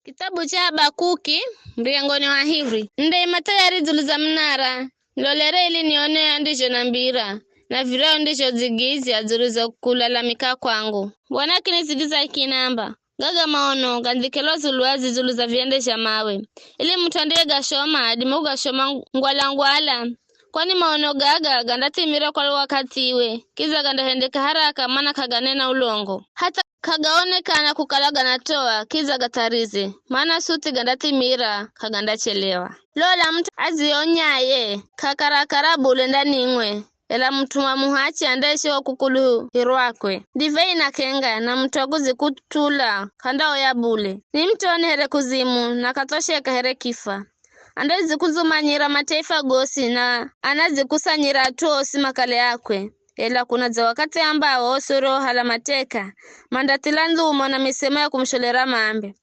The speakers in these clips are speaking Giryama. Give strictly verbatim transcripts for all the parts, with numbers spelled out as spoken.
Kithabu cha Habakuki, muryango ni wa hiri. Nde ima thayari dzulu za munara, nilolere ili nione andizhonambira, na viryahu ndizhodzigizya dzulu za kulalamika kwangu. Bwana akinidzigiza akinamba, gaga maono gandhikilwa dzulu azi dzulu za viende zha mawe, ili mut'u andiyegashoma adime kugashoma ngwala-ngwala. Kwani maono gaga gandathimira kwa wakathi iwe, kidza gandahendeka haraka, mana k'aganena ulongo. Hatha k'agaonekana kukala ganatoa, kidza gatharize, mana suthi gandathimira, k'agandachelewa. Lola mut'u adzionyaye, k'akarakara bule ndanimwe, ela mut'u wa muhachi andaishiwa kukuluhirwakwe. Divai na kenga, na mut'u wa kudzikutula, k'andaoya bule. Ni mut'u one here kuzimu, na kathosheka here kifa. Andadzikuzumanyira mataifa gosi, na anadzikusanyira at'u osi makale akwe. Ela kunadza wakathi ambao osi uriohala mateka, mandathila ndhumo na misemo ya kumusholera mambe.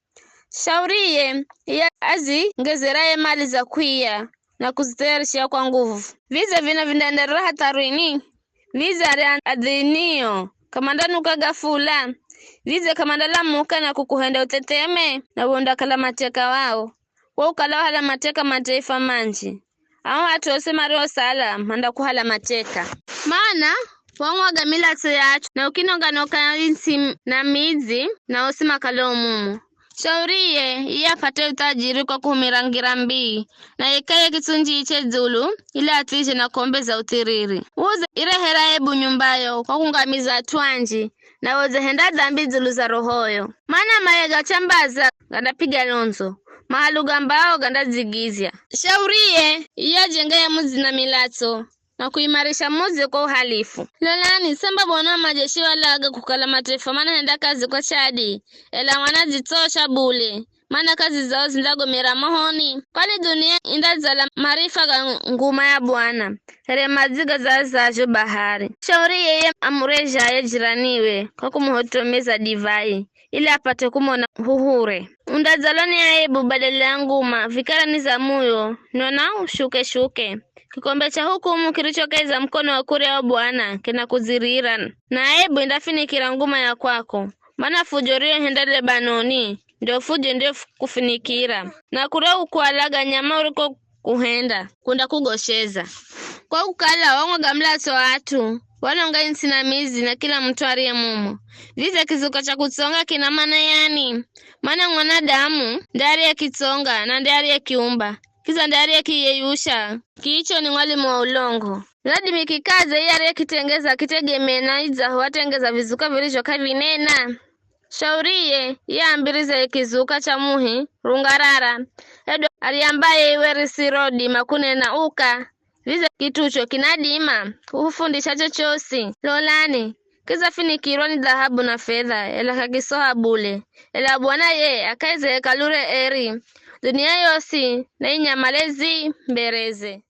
Shauriye, iye azingezeraye mali za kwiya na kuzithayarishia kwa nguvu. Vidze vino vindaenderera hatha rini? Vidze arya adhinio k'amandanuka gafula? Vidze k'amandalamuka na kukuhenda uthetheme, na we undakala mateka wao? Wo ukala wahala mateka mataifa manji, ao at'u osi mariosala mandakuhala mateka. Mana wang'waga milatso ya at'u, na ukinonganoka ntsi na midzi, na osi makalo mumo. Shauriye, iye apate uthajiri kwa kuhumira ngira mbii, na ikaye kitsundjiche dzulu, ili atsizhe na kombe za uthiriri. Uze irehera aibu nyumbayo kwa kungamiza at'u anji, na udzehenda dhambi dzulu za rohoyo. Mana maye gachambaza gandapiga londzo, mahalu gambao gandadzigizya. Shauriye, iye ajengaye mudzi na milatso, na kuimarisha mudzi kwa uhalifu. Lolani, samba Bwana wa majeshi walaga kukala mataifa manahenda kazi kwa chadi, ela wanadzitsosha bule, mana kazi zao zindagomera mohoni. Kwani dhunia indadzala marifa ga nguma ya Bwana, here madzi gadzazazho bahari. Shauriye iye amurezhaye jiraniwe kwa kumuhotomeza divai, ili apate kumona huhure. Undadzalwa ni aibu badala ya nguma, vikara ni za muyo, nona ushuke-shuke. Kikombe cha hukumu kiricho kahi za mukono wa kurya wa Bwana kinakudzirira, na aibu indafinikira nguma ya kwako. Mana fujo riyohenda Lebanoni, ndo fujo ndiyo kufinikira, na kurya ukwala ga nyama uriko kuhenda, kundakugosheza. Kwa kukala wang'waga mulatso wa at'u, walonga ntsi na midzi na kila mut'u ariye mumo. Vivi kizuka cha kutsonga kina mana yani? Mana mwanadamu nde ariyekitsonga na nde ariyekiumba, kidza nde ariyekiyeyusha kiicho ni mwalimu wa ulongo. Nadimi kikaze iye ariyekitengeza kitegemee na idzaho watengeza vizuka virizho k'avinena. Shauriye, iye aambirizaye kizuka cha muhi, rungarara, hedu ariambaye iwe risirodima kunena uka, vize kit'ucho kinadima kuhufundisha chochosi. Lolani, kizafinikirwa ni dhahabu na fedha, ela k'akisoha bule. Ela Bwana ye akaye ze hekalu re eri, dunia yosi na inyamale zi mbereze.